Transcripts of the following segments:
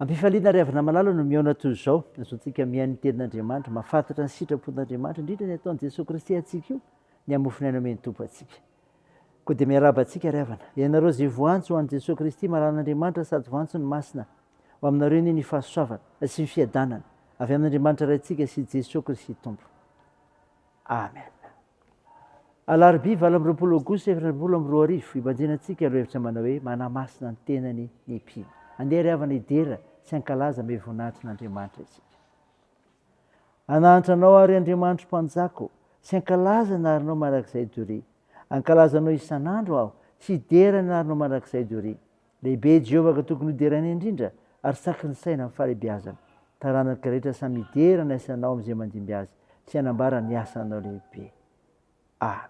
Am-pifaliana ry havana malala no mihaona toy izao, azontsika mihaino ny tenin'Andriamanitra, mahafantatra ny sitrapon'Andriamanitra, indrindra ny ataon'i Jesoa Kristy antsika io, ny hamofon'aina omen'ny Tompo antsika. Koa dia miarahaba antsika ry havana, ianareo izay voantso ho an'i Jesoa Kristy malalan'Andriamanitra sady voantso ny Masina, ho aminareo anie ny fahasoavana sy ny fiadanana avy amin'Andriamanitra Raintsika sy Jesoa Kristy Tompo. Amen. Alarobia 28 Aogositra 2024, hibanjinantsika ireo hevitra manao hoe Manamasina ny tenany ny mpino. Andeha ry havana hidera sy hankalaza ame voninahitr' Andriamanitra isika. Hanahantra anao aho ry Andriamanitro Mpanjaka ô, sy hankalaza ny anaranao mandrakizay doria. Hankalaza anao isan'andro aho, sy hidera ny anaranao mandrakizay doria. Lehibe i Jehovah ka tokony hoderaina indrindra, ary saky ny saina amin'ny fahalehibeazany. Taranaka rehetra samy hidera ny asanao amin'izay mandimby azy, sy hanambara ny asanao lehibe. Amen.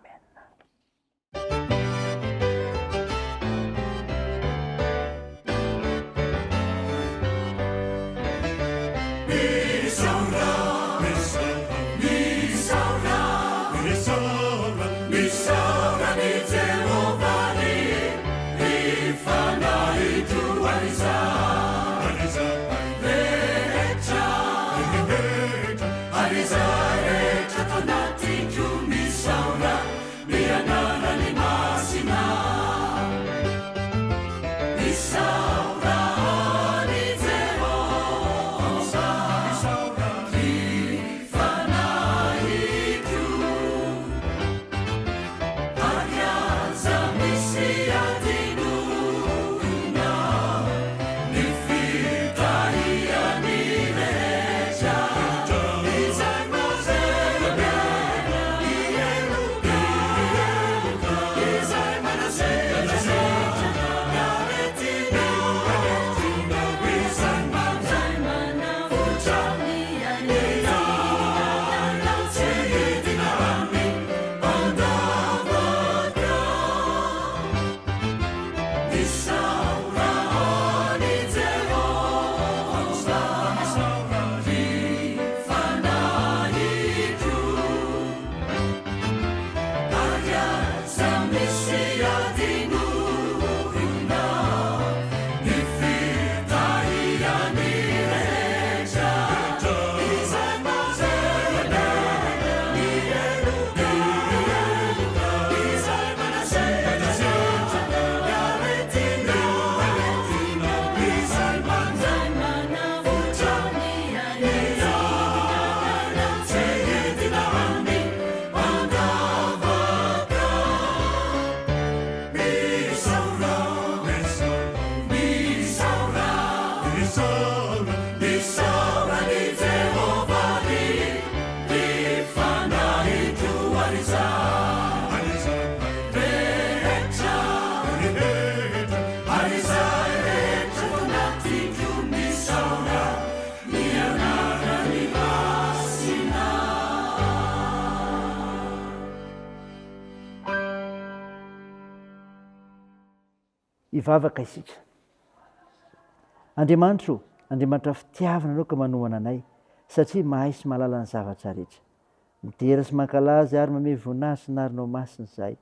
Hivavaka isika. Andriamanitra o, Andriamanitra fitiavana Ianao ka manohana anay, satria mahay sy mahalala ny zavatra rehetra. Midera sy mankalaza ary mamehy voninahitra ny anaranao masina izahay.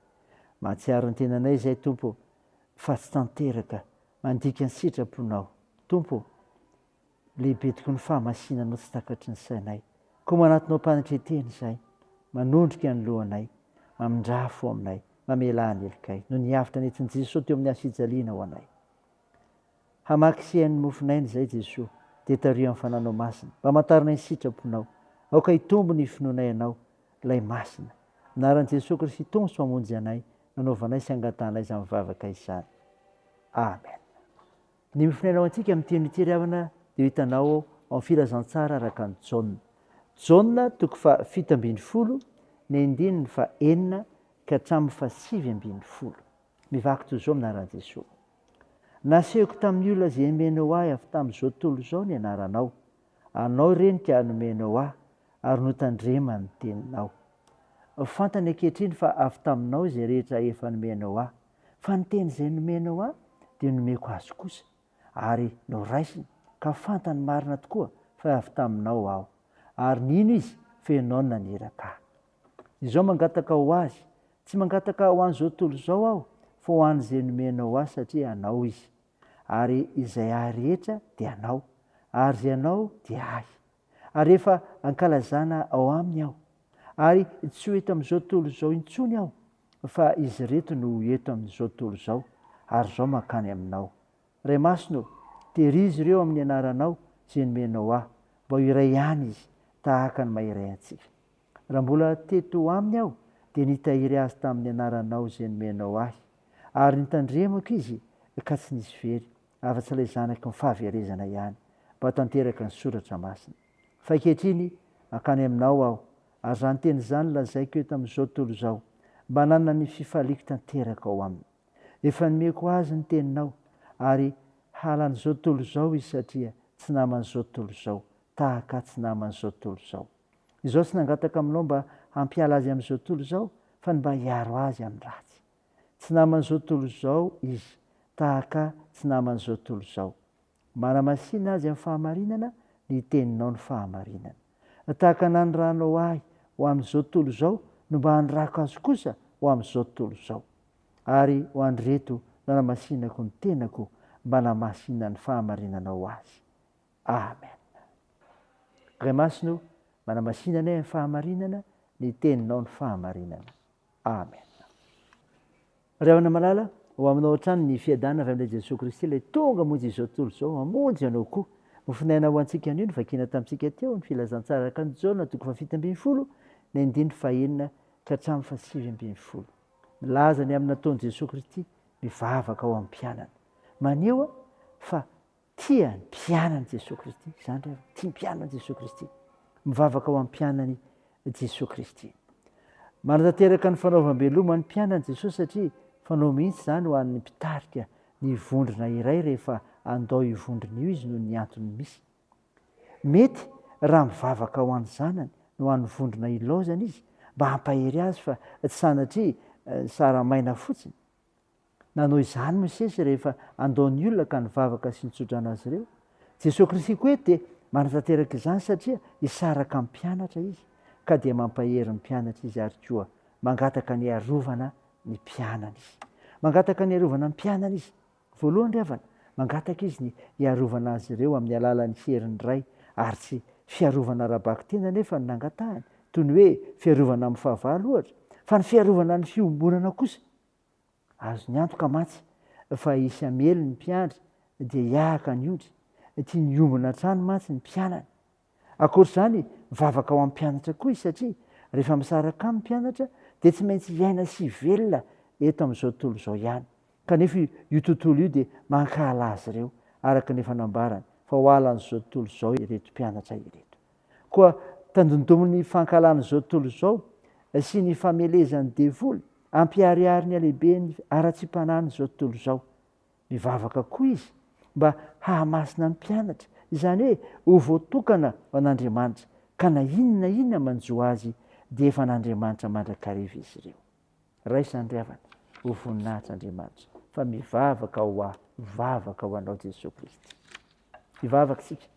Mahatsiaro ny tenanay izahay, Tompo o, fa tsy tanteraka mandika ny sitraponao. Tompo o, lehibe tokoa ny fahamasinanao tsy takatry ny sainay. Koa manatona ao am-panetren-tena izahay, manondrika ny lohanay, mamindrà fo aminay, mamelà ny helokay, noho ny avotra nentin'i Jesoa teo amin'ny hazo fijaliana ho anay. Hamaky sy haino ny mofon'aina izahay, Jesoa, dia tariho amin'ny Fananao Masina, mba hamantaranay ny sitraponao. Aoka hitombo ny finoanay Anao, Ilay Masina. Anaran'i Jesoa Kristy Tompo sy Mpamonjy anay, nanaovanay sy angatahanay izany vavaka izany. Amen. Ny mifonena ho antsika amin'ny teny ity ry havana dia ho hitanao ao amin'ny filazantsara araka an'i Jaona. Jaona toko faha 17 ny andininy faha 6 ka hatramin'ny faha 19. Mivaky toy izao amin'ny anaran'i Jesoa. Nasehoko tamin'ny olona izay nomenao ahy avy tamin'izao tontolo izao ny anaranao. Anao ireny ka nomenao ahy ary notandremany ny teninao. Fantany ankehitriny fa avy taminao izay rehetra efa nomenao ahy. Fa ny teny izay nomenao ahy dia nomeko azy kosa, ary noraisiny, ka fantany marina tokoa fa avy taminao aho, ary nino izy fa ianao no naniraka ahy. Izao mangataka ho azy, tsy mangataka ho an'izao tontolo izao aho, fa ho an'izay nomenao ahy satria anao izy. Ary izay ahy rehetra dia anao, Ary izay Anao dia Ahy. Ary efa ankalazana ao Aminy aho. Ary tsy ho eto amin'izao tontolo izao intsony aho, fa izy ireto no ho eto amin'izao tontolo izao, ary izaho mankany Aminao. Ray Masina ô, tehirizo ireo amin'ny Anaranao izay nomenao Ahy, mba ho iray ihany izy, tahaka ny maha-iray antsika. Raha mbola teto aminy aho, dia nitahiry azy tamin'ny Anaranao izay nomenao Ahy, ary nitandremako izy ka tsy nisy very, afa-tsy ilay zanaky ny fahaverezana ihany, mba tanteraka ny Soratra Masina. Fa ankehitriny, hankany Aminao aho, ary izany teny izany lazaiko eto amin'izao tontolo izao, mba hananana ny fifaliako tanteraka ao aminy. Efa nomeko azy ny teninao, ary halan'izao tontolo izao izy satria tsy naman'izao tontolo izao, tahaka ahy tsy naman'izao tontolo izao. Izaho tsy nangataka aminao mba hampiala azy amin'izao tontolo izao, fa ny mba hiaro azy amin'ny ratsy. Tsy naman'izao tontolo izao izy, tahaka ahy tsy naman'izao tontolo izao. Manamasina azy amin'ny fahamarinana, ny teninao no fahamarinana. Tahaka nanirahanao ahy ho amin'izao tontolo izao no mba hanirahako azy kosa ho amin'izao tontolo izao. Ary ho an'ireto nanamasinako ny tenako mba hanamasinan'ny fahamarinanao azy. Amen. Ray Masina o, manamasina anay amin'ny fahamarinana, ny teninao no fahamarinana. Amen. Ry havana malala, ho aminao hatrany ny fiadanana avy amin'ilay Jesoa Kristy, ilay tonga hamonjy izao tontolo izao, hamonjy anao koa. Mofonaina ho antsika anio ny vakiana tamintsika teo, ny filazantsara araka an'i Jaona, toko faha-17, ny andininy fahenina ka hatramin'ny faha-19. Milaza ny amin'ny nataon'i Jesoa Kristy mivavaka ho amin'ny mpianany. Maneho fa Tia ny mpianany Jesoa Kristy. Izany ry havana, tia ny mpianany Jesoa Kristy. Mivavaka ho an'ny mpianany Jesoa Kristy. Manatanteraka ny fanaovam-beloma ny mpianany Jesoa satria fanao mihitsy izany ho an'ny mpitarika ny vondrona iray rehefa handao io vondrona io izy noho ny antony misy. Mety raha mivavaka ho an'ny zanany na ho an'ny vondrona ilaozany izy mba hampahery azy fa tsy sanatria sara-maina fotsiny. Nanao izany Mosesy rehefa handao ny olona ka nivavaka sy nitsodrano azy ireo. Jesoa Kristy koa eto dia manatanteraka izany satria hisaraka amin'ny mpianatra Izy, ka dia mampahery ny mpianatra Izy ary koa mangataka ny hiarovana ny mpianany Izy. Mangataka ny hiarovana ny mpianany Izy. Voalohany ry havana, mangataka Izy ny hiarovana azy ireo amin'ny alalan'ny herin'ny Ray, ary tsy fiarovana ara-bakiteny anefa no nangatahany, toy ny hoe fiarovana amin'ny fahavalo ohatra, fa ny fiarovana ny fiombonana kosa. Azony antoka mantsy fa hisy hamely ny mpiandry dia hiahaka ny ondry. Tiany hiombona hatrany mantsy ny mpianany. Ankoatra izany, mivavaka ho an'ny mpianatra koa izy satria rehefa misaraka aminy ny mpianatra dia tsy maintsy hiaina sy hivelona eto amin'izao tontolo izao ihany. Kanefa io tontolo io dia mankahala azy ireo, araka ny efa nambarany fa ho halan'izao tontolo izao ireto mpianatra ireto. Koa tandindomin'ny fankahalan'izao tontolo izao sy ny famelezan'ny devoly hampiharihary ny halehiben'ny haratsiam-panahin'izao tontolo izao. Mivavaka koa izy mba hahamasina ny mpianatra, izany hoe ho voatokana ho an'Andriamanitra, ka na inona na inona manjo azy dia efa an'Andriamanitra mandrakariva izy ireo. Raiso izany ry havana, ho voninahitr'Andriamanitra, fa mivavaka ho ahy, mivavaka ho anao Jesoa Kristy. Hivavaka isika.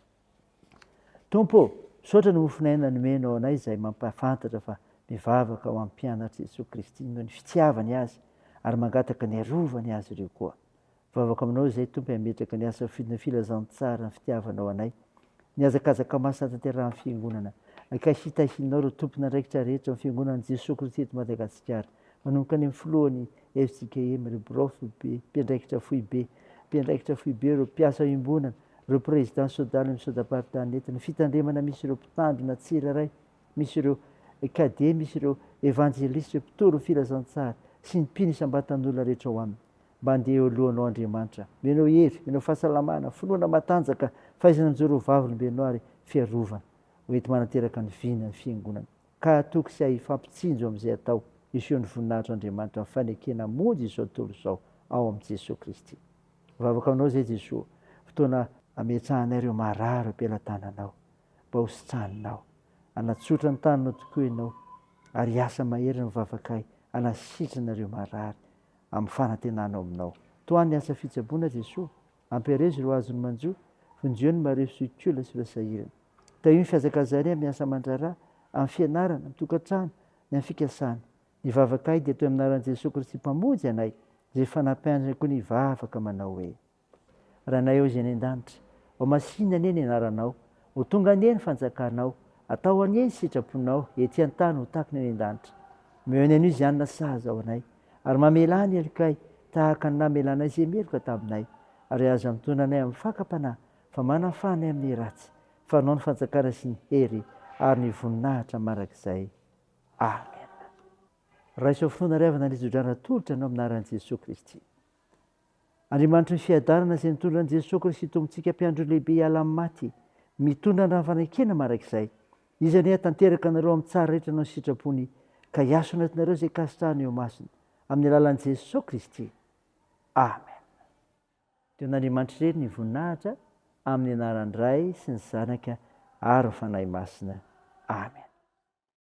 Tompo ô, misaotra ny mofon'aina nomenao anay izay mampahafantatra fa mivavaka ho an'ny mpianatr'i Jesoa Kristy noho ny fitiavany azy ary mangataka ny harovany azy ireo koa. Mivavaka aminao izay Tompo hametraka ny asa fidina filazantsara ny fitiavanao anay, ny hazakazaka masina tanterahan'ny Fiangonana, ka hitahianao ireo tompon'andraikitra rehetra amin'ny Fiangonan'i Jesoa Kristy eto Madagasikara, manomboka any amin'ny filohan'ny fjkm, ireo birao foibe, mpiandraikitra foibe, mpiandraikitra foibe, ireo mpiasa iombonana, ireo président sodal ny sodam-paritany eto, ny fitandremana misy ireo mpitandrina tsirairay, misy ireo cadet, misy ireo evanjelista, ireo mpitory ny filazantsara sy ny mpino isam-batan'olona rehetra ao aminy. Mba handeha eo alohanao Andriamanitra. Omenao hery, omenao fahasalamana, finoana matanjaka, fahaizana mijoro ho vavolombelonao ary fiarovana ho enti-manateraka ny vina ny fiangonana. Ka hatoky sy hifampitsinjo amin'izay atao, hiseho ny voninahitr'Andriamanitra amin'ny fanekena hamonjy izao tontolo izao ao amin'i Jesoa Kristy. Mivavaka aminao izay Jesoa, fotoana ametrahanay ireo marary eo am-pelatananao, mba ho sitraninao. Hanatsotra ny taninao tokoa Ianao, ary hiasa mahery ny vavakay hanasitrana ireo marary amin'ny fanantenana ao aminao. Tohano ny asa fitsaboana Jesoa, ampiharezo ireo azon'ny manjo, vonjeo ny marefo sy kola sy ireo sahirana. Tahio ny fihazakazanay amin'ny asa aman-draharaha, amin'ny fianarana, amin'ny tokantrano, ny amin'ny fikasana. Ny vavakay dia toy amin'ny anaran'i Jesoa Kristy Mpamonjy anay, izay fanampianay koa ny vavaka manao hoe. Rainay ao izay any an-danitra, Ho masìna anie ny anaranao, ho tonga anie ny fanjakanao, atao anie ny sitraponao, ety an-tany ho tahaka ny any an-danitra. Omeo anay anio izay hanina sahaza ho anay, ary mamelà ny helokay, tahaka ny namelanay izay meloka taminay. Ary aza mitondra anay amin'ny fakam-panahy, fa manafaha anay amin'ny ratsy, fa Anao ny fanjakana sy ny hery ary ny voninahitra mandrakizay. Amena. Raiso finoana ry havana ny tsodrano atolotra anao amin'ny anaran'i Jesoa Kristy. Andriamanitry ny fiadanana izay nitondra an'i Jesoa Kristy Tompontsika Mpiandry lehibe hiala amin'ny maty, mitondra ny fanekena mandrakizay. Izy anie hatanteraka anareo amin'ny tsara rehetra hanao ny sitrapony ka hiasa anatinareo izay kasitrahany eo imasony, amin'ny alalan'i Jesoa Kristy. Amen. Dia an'Andriamanitra irery ny voninahitra, amin'ny anaran'ny Ray sy ny Zanaka ary ny Fanahy Masina. Amen.